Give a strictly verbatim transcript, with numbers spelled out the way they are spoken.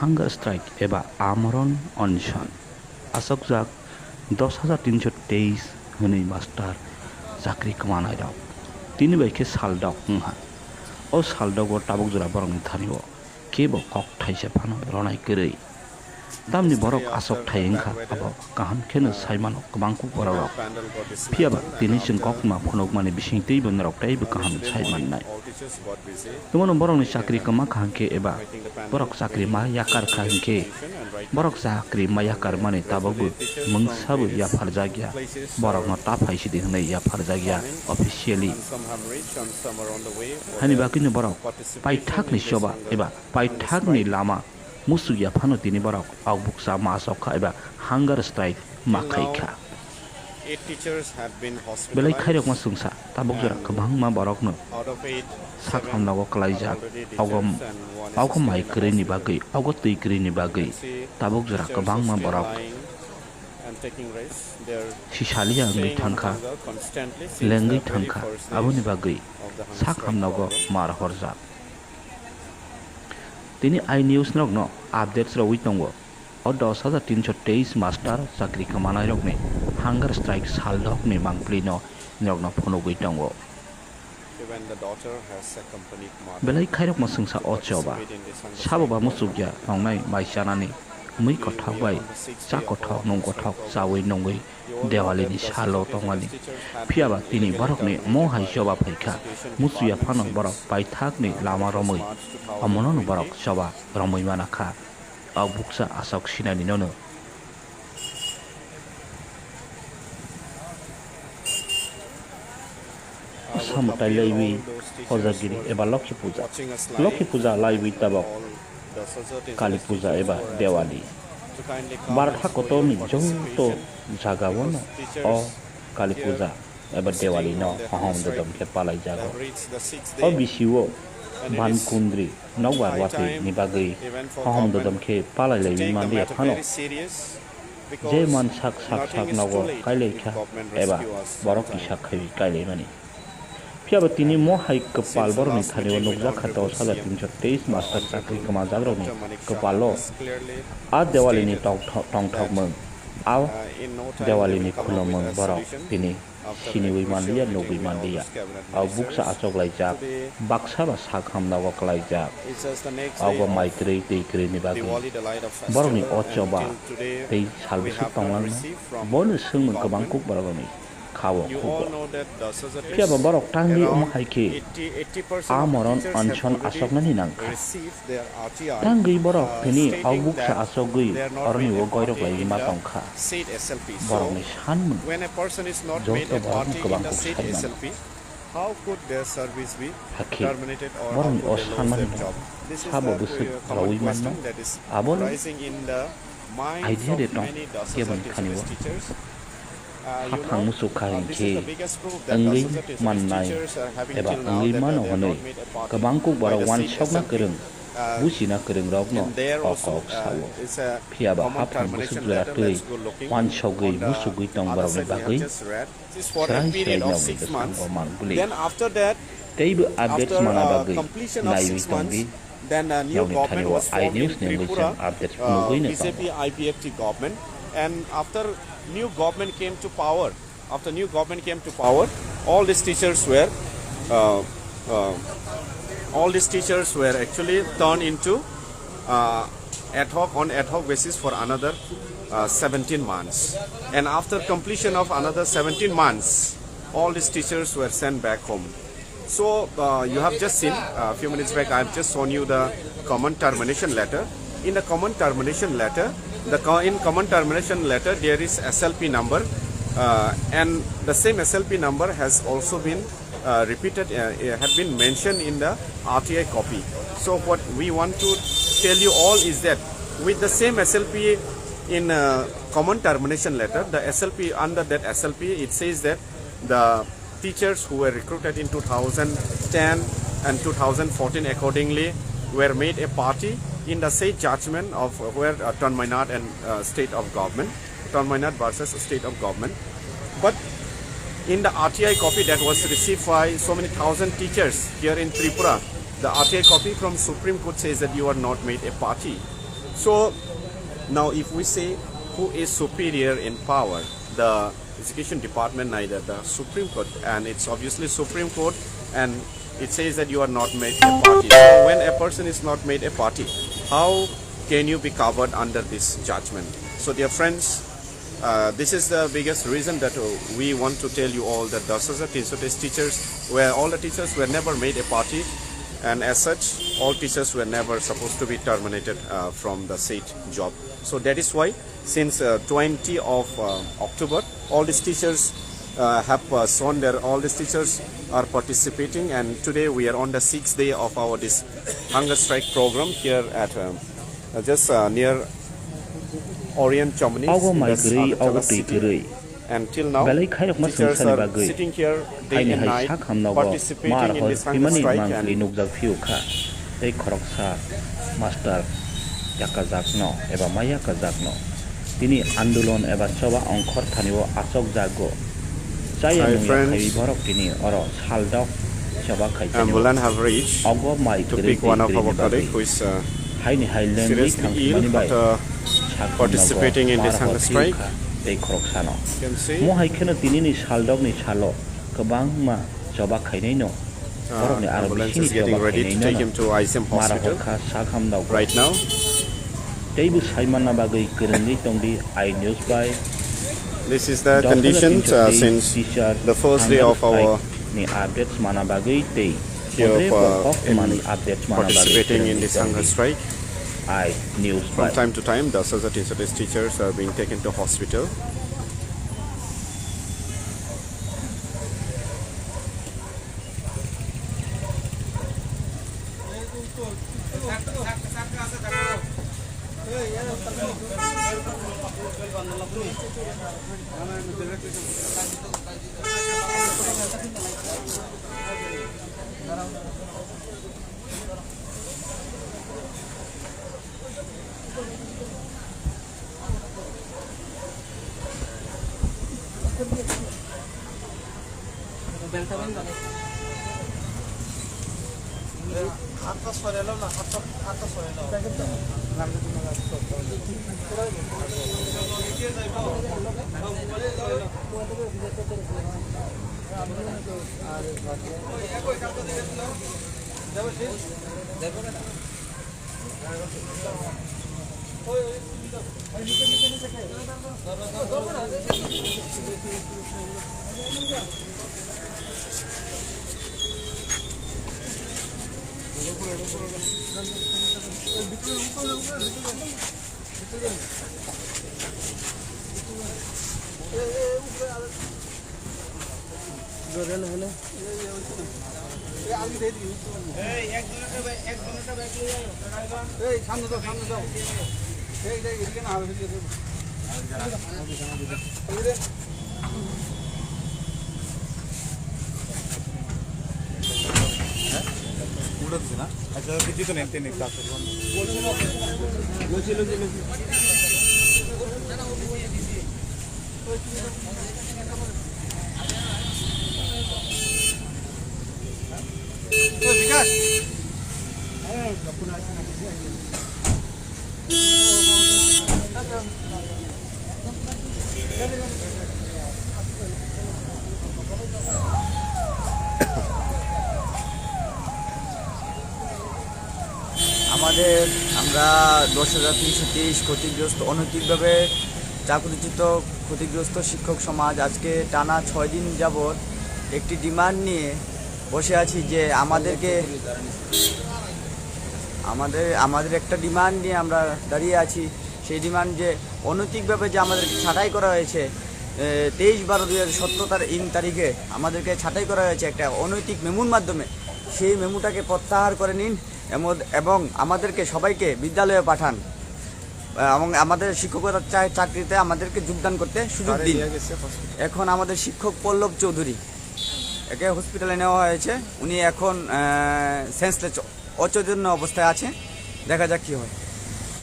Hunger strike eba amoron onson. Asokjak dos hajar tinso teis hwnwi master chakri kwmanairok. Tini bai khe saldok wngha. O saldogo tabuk jora borokni thani-o kebo kok thaisa phano ronai kwrwi. Tamni borok asok thai wngkha, abo kaham kheno sai mano kwbang kuk bororok. Phiya ba tini chwng koktma phunukmani bising teibo norok teibo kaham sai mannai. Tei bono borokni chakri kwma kaham khe eba borok chakri ma yakar kha hinkhe, borok chakri ma yakar mani tabukbo mungsa bo yapharjak ya, borokno ta phai sidi hwnwi yapharjak ya officially. Hani bagwino borok paithakni choba eba paithakni lama muchuk ya phano tini borok auguksa ma asok kha eba hunger strike ma khai kha. Belai khairokma chwngsa tabuk jora kwbangma borokno sak hamnago kwlaijak, ogo, ogo mai kwrwini bagwi, ogo twi kwrwini bagwi tabuk jora kwbangma borok sisaliya wngwi thangkha, lengwi thangkha, aboni bagwi sak hamnago mar horjak. Tini I news norokno updates rogwi tongo. O dos hajar tinso teis master chakri kwmanairokni hunger strike saldokni mangpilino norokno phunugwi tongo. Belai khairokma chwngsa o choba. Sabo ba muchukya tongnai mai chanani mui kothok bai cha kothok nung kothok chawi nungwi Diwalini salo tongmani. Phiya ba tini borokni mo hai choba phaikha, muchukya phano borok paithakni lama romwi, omono borok choba romwi mana kha. O bukcha asok sinani nono. Samutai laiwi Hojagiri eba Lokhi Puja. Lokhi Puja laiwi tabok Kali Puja eba Diwali. Bharat hakotorni joto jagao no o Kali Puja eba Diwali no hohom dodom khe palaijago. O bisio ban kundri nokbar watwi ni bagwi hohom dodom khe palai laiwi manliya phano. Je man sak sak sak nogo kailai kha eba borok kisa khaiwi kailaimani. Phiya ba tini mo hai kwpal borokni thani o nukjak kha dos hajar tinso teis master chakri kwmajakrokni kwpalo a Diwalini tongthok-, tongthokmung, a Diwalini khulumung borok tini siniwi manliya, nugwi manliya. O bukcha achoklaijak, baksa ba sak hamnago klaijak. Obo mai kwrwi twi kwrwini bagwi borokni o choba tei sal bwswk tonglangma, bono swngmung kwbang kuk borokni kha-o khugo. Phiya ba borok tangwi omo hai khe a moron onson asoknani nang kha. Tangwi borok tini o bukcha asogwi oroni o goirok laiwi ma tong kha. Borokni sanmung joto borokno kwbang kuk sai mano. Hakhe borokni o sanmani sabo bwswk raui manno, abono idea de tong keboni thani o. Haphang muchuk kha hinkhe wngwi mannai eba wngwi mano hwnwi kwbang kuk borok uansukna kwrwng, buchina kwrwng rokno o kok sao. Phiya ba haphang bwswk jora twi uansugwi muchugwi tong borokni bagwi swrai swrai nokni bwskango man bwli. Teibo updates mana bagwi naiwi tongdi. Then uh, new Nokni government thani o was formed in I news ni wngwi Tripura, chwng update uh, phunugwi no tongo. B J P I P F T government, and after new government came to power, after new government came to power, all these teachers were, uh, uh, all these teachers were actually turned into uh, ad hoc, on ad hoc basis for another uh, seventeen months. And after completion of another seventeen months, all these teachers were sent back home. So uh, you have just seen, a few minutes back, I have just shown you the common termination letter. In the common termination letter, the co- in common termination letter, there is S L P number, uh, and the same S L P number has also been uh, repeated, uh, have been mentioned in the R T I copy. So what we want to tell you all is that with the same S L P in uh, common termination letter, the S L P, under that S L P, it says that the teachers who were recruited in two thousand ten and two thousand fourteen accordingly were made a party in the said judgment of where uh, Tanmainat and uh, state of government, Tanmainat versus state of government. But in the R T I copy that was received by so many thousand teachers here in Tripura, the R T I copy from Supreme Court says that you are not made a party. So now, if we say who is superior in power, the education department, neither the Supreme Court, and it's obviously Supreme Court, and it says that you are not made a party. So when a person is not made a party, how can you be covered under this judgment? So, dear friends, uh, this is the biggest reason that, uh, we want to tell you all that das hajar tinsho teis teachers were, all the teachers were never made a party, and as such, all teachers were never supposed to be terminated, uh, from the said job. So that is why since, uh, twenty of, uh, October, all these teachers, uh, have, uh, shown their, all these teachers are participating, and today we are on the sixth day of our this hunger strike program here at, um, uh, just, uh, near Orient Chomni. Ogo in mai this kwrwi, Agartala ogo twi city. Kwrwi. And till now, belai khairokma teachers are sitting here day and night, participating in this hunger strike. Haini hai sak hamnago mar hor himani mangkli nukjak phiyokha. Tei khoroksa master yakajakno eba ma yakajakno. Tini andolon eba choba ongkhor thanio achokjago. Chaya nungya khai borok tini oro saldok choba khai thanio. Ambulance have reached to pick one of our colleague who is, uh, seriously ill after participating in this hunger strike. Tei khoroksano. You can see. Mo hai kheno tinini saldokni salo kwbangma choba khainaino. Uh, borokni aro ambulance bisingni is getting choba ready to take him to I C M hospital. Mara hor kha sak hamdao. Right now. Teibo sai manna bagwi kwrwngwi tongdi I news bai. This is the conditions, uh, since the first day of our here of, uh, in participating in this hunger strike. I news bai. From time to time, das hajar tinsho teis teachers are being taken to hospital. আমাদের, আমরা দশ হাজার তিনশো তেইশ ক্ষতিগ্রস্ত, অনৈতিকভাবে চাকরিচ্যুত ক্ষতিগ্রস্ত শিক্ষক সমাজ আজকে টানা ছয় দিন যাবৎ একটি ডিমান্ড নিয়ে বসে আছি যে আমাদেরকে, আমাদের, আমাদের একটা ডিমান্ড নিয়ে আমরা দাঁড়িয়ে আছি। সেই ডিমান্ড যে অনৈতিকভাবে যে আমাদেরকে ছাঁটাই করা হয়েছে, এ, তেইশ বারো দুই হাজার সতেরো তার-, ইং তারিখে আমাদেরকে ছাঁটাই করা হয়েছে একটা অনৈতিক মেমুর মাধ্যমে। সেই মেমুটাকে প্রত্যাহার করে নিন এমন, এবং আমাদেরকে সবাইকে বিদ্যালয়ে পাঠান, আহ, এবং আমাদের শিক্ষকতার চা-, চাকরিতে আমাদেরকে যোগদান করতে সুযোগ দিন। এখন আমাদের শিক্ষক পল্লব চৌধুরী, একে হসপিটালে নেওয়া হয়েছে, উনি এখন, আহ, সেন্সলেস, অচৈতন্য অবস্থায় আছে। দেখা যাক কি হয়।